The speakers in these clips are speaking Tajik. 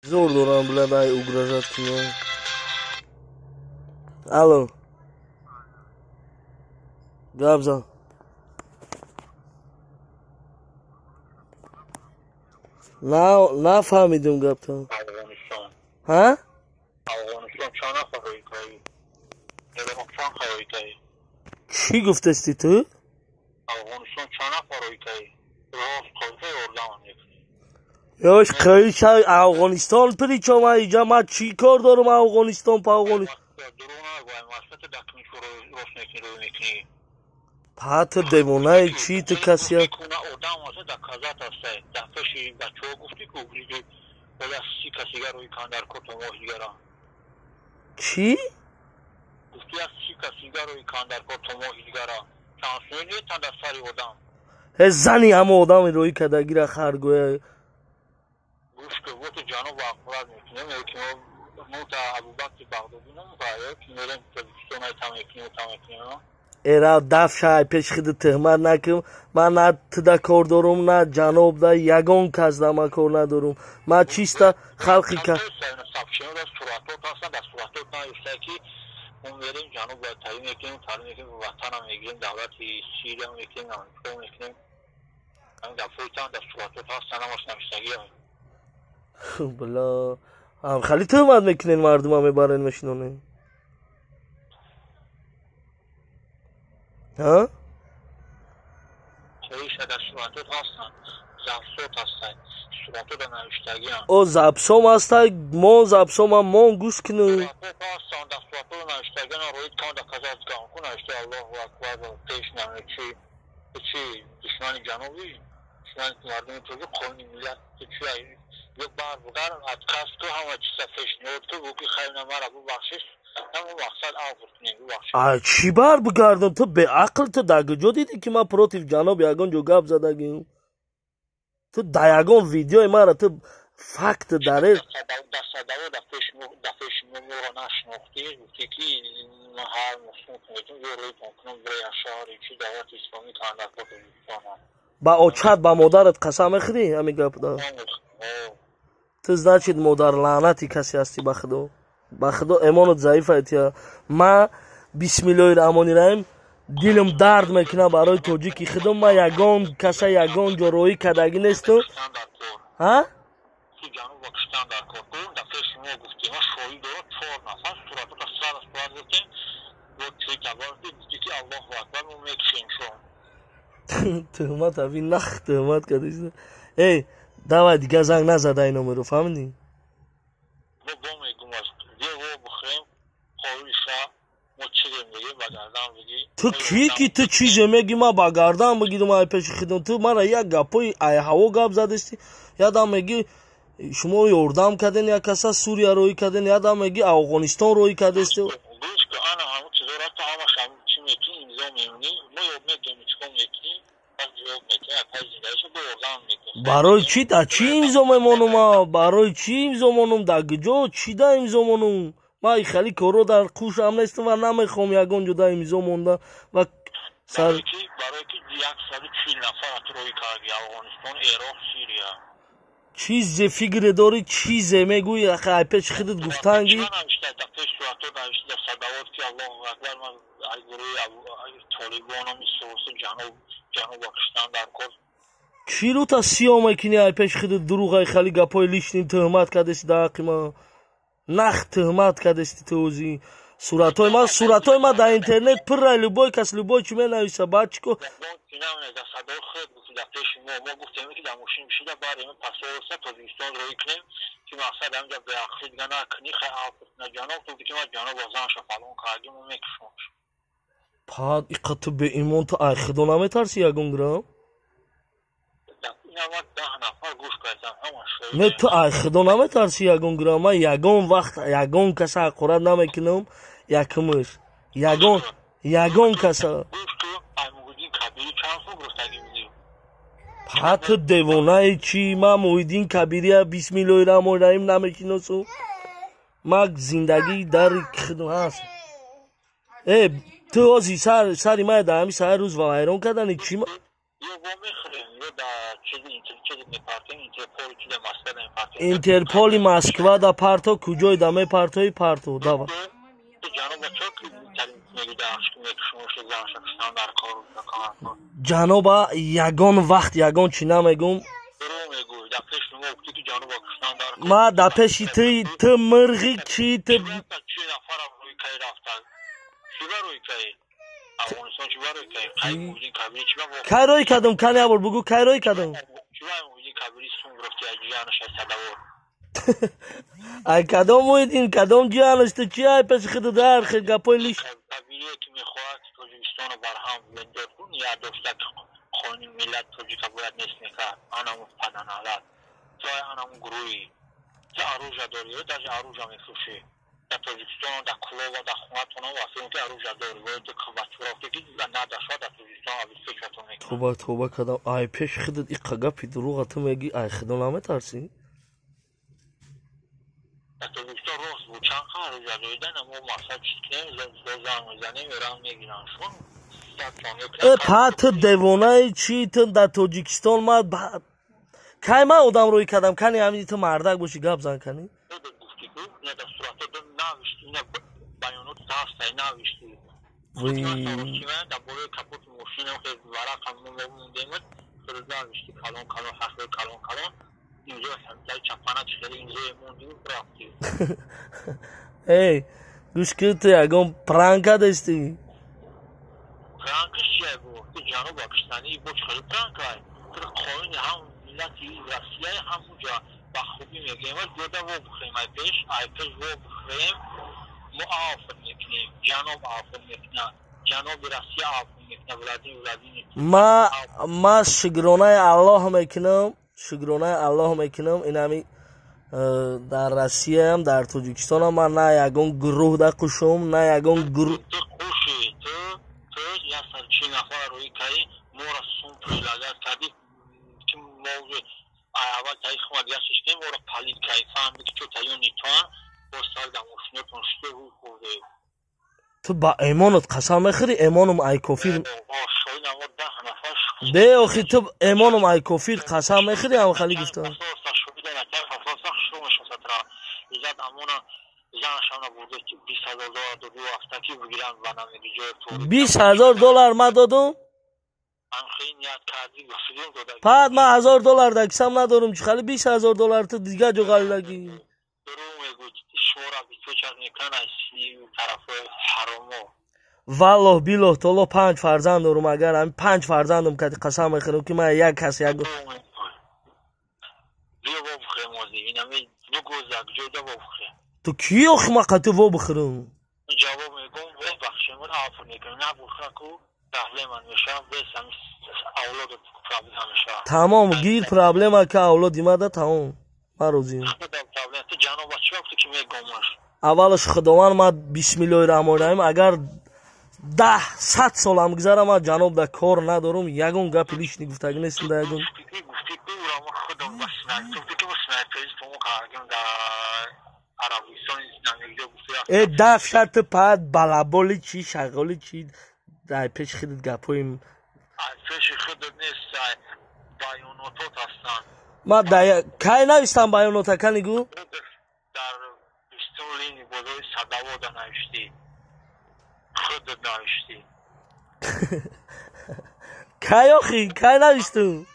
Зор дорам, блядь, ай угрожать кунам. Алло. Гап зан. Нафаҳмидум гапта. Ҳа? Чӣ гуфтасти ту? Ёш қайша Афғонистон причом иҷа ман чӣ кор дорум Афғонистон па Афғонистон? Па ту девонаи чӣ ту касия? Чӣ? Э зани ҳама одами рӯи кардагира харгӯя. Эра дафша пеш хиди тӯҳмат накун. Ман на туда кор дорум, на ҷанобда, ягон касда ман кор надорум. Ман чиста халқи ка бла хали тӯҳмат мекунен, мардума мебарен мешинонен. Ҳа? О запсом ҳастай, мон запсома мон гӯш кунӣ. Чӣ бар бигардам? Ту беақл, ту дар куҷо дидӣ ки ман против ҷаноб ягон ҷо гап задагим? Ту дар ягон видеои мара ту факт даре ба очат ба модарат қасам мехӯрӣ ҳамин гапда? Ту значит модарлаънати касе ҳастӣ ба худо. Ба худо эмонат заиф айтия. Ма бисмиллоҳи раҳмони раҳим дилам дард мекунад барои тоҷики худо. Ма ягон каса ягон ҷо роҳӣ кардагӣ нестам. Ҳа? Тӯҳмат ави нах тӯҳмат кардӣ. Эй, давай дигар занг назада ин номеро, фаҳмидӣ? Ту кӣ ки ту чизе мегӣ ман ба гардан бигирам ай пеши хидм. Ту мара як гапҳои айҳаво гап задастӣ. Ядам мегӣ шумо ёрдам карден як каса Сурия роҳӣ карден, ядам мегӣ Афғонистон роҳӣ кардестӣ. Барои чӣ дар чӣ имзо мемонум? Барои чӣ имзо монум? Дар куҷо чӣ да имзо монум? Ман хеле корро дар қушам нестам ва намехоҳам ягон ҷо да имзо монда ва сар барои ки 140 нафар роҳӣ карди Афғонистон, Ироқ, Сирия. Чизе фикре дорӣ, чизе мегӯӣ, ахи ай пеши худат гуфтанги? Чӣ рӯта сиёҳ мекунӣ ай пеши худат дурӯғ, ай хеле гапҳои лишний тӯҳмат кардасти дар ҳаққи ман? Нах тӯҳмат кардасти ту ӯзи. Суратҳои ман дар интернет пурра, любой кас любой чӣ менависа. Баъд чӣ ко пад иқа ту беимон, ту ай худо наметарсӣ ягон грам? Не, ту ай худо наметарсӣ ягон грам? Ман ягон вақт ягон каса ҳақорат намекунам. Якумш ягон каса. Па ту девонаи чӣ? Ман Муҳиддин Кабирия бисмиллоҳи раҳмони раҳим намешиносум. Ман зиндагӣ дар худо ҳаст. Э, ту ози сари ман дар ҳамин саҳар рӯз вайрон кардани чӣ? Интерполи Москва да парто, куҷой да мепартои парто, дава. Ҷаноба ягон вақт ягон чӣ намегум. Ма да пеши ту мирғи чӣ ту кай рӯй кардум? Кани ябор бугӯ, кай рӯй кардум? Ай кадом Муҳиддин, кадом ҷиянаш? Ту чи ай пеши худу дар хел гапои лиш? Тоба, тоба кардам. Ай пеши худат иққа гапи дурӯға ту мегӣ, ай худо наметарсӣ? Па ту девонаи чӣ? Ту дар Тоҷикистон ма кай ман одам рӯй кардам? Кани ҳамин ту мардак бошӣ, гап зан кани. Эй, гӯш кун, ту ягон пранк кардастӣ? Ма шукронаи Аллоҳ мекунам, шукронаи Аллоҳ мекунам. Инами дар Россияам, дар Тоҷикистонам ман на ягон гурӯҳ да қушум, на ягон гурӯҳ. Ту ба эмонат қасам мехӯрӣ? Эмоном ай кофир бе охи, ту эмоном ай кофир қасам мехӯрӣ? Ам хали гуфтам. $20,000 ма додум? Пад ма $1,000 да кисам надорум, чӣ хали $20,000 ту дига ҷо ғалилагӣ? Валлоҳ биллоҳ толлоҳ, панҷ фарзанд дорум. Агар ҳамин панҷ фарзандам кати қасам мехӯрам, ки ман як кас як ту кӣ охи ма қати во бихӯрам? Тамом, гир проблема ка авлоди мада, тамом, ман розиам. Аввалаш худованд, ман бисмиллоҳи раҳмони раҳим, агар 10-100 солам гузара, ман ҷаноб да кор надорум, ягон гапи лишний гуфтагӣ нестам да ягон. Э дафша ту пад балаболи чӣ, шағоли чӣ, дар пеши худат гапҳои ман кай навистам баёнота, кани гӯ? Кай охи, кай навистум?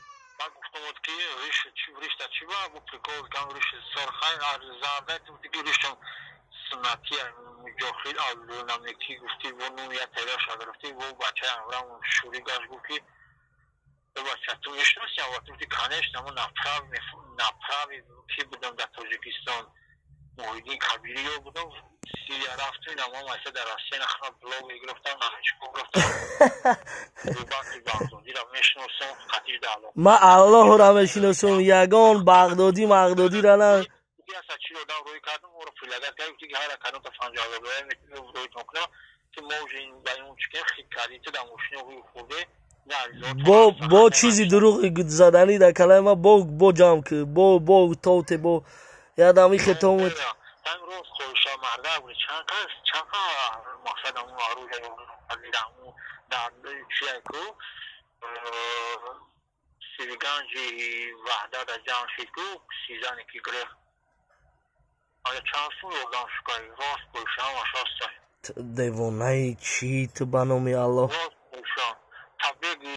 Ман Аллоҳро мешиносам, ягон бағдодӣ мағдодиро на. Бо чизи дурӯғи заданӣ дар калаи ман бо ҷамъ ки бо тоте бо ядам ихе томет. Сириганҷи Ваҳдата ҷамъ шид ку, сизане ки грех. Ая чанд сум ёрдам шукай, рост боша, ҳамаш ҳастай. Девонаи чӣ ту, ба номи Аллоҳ?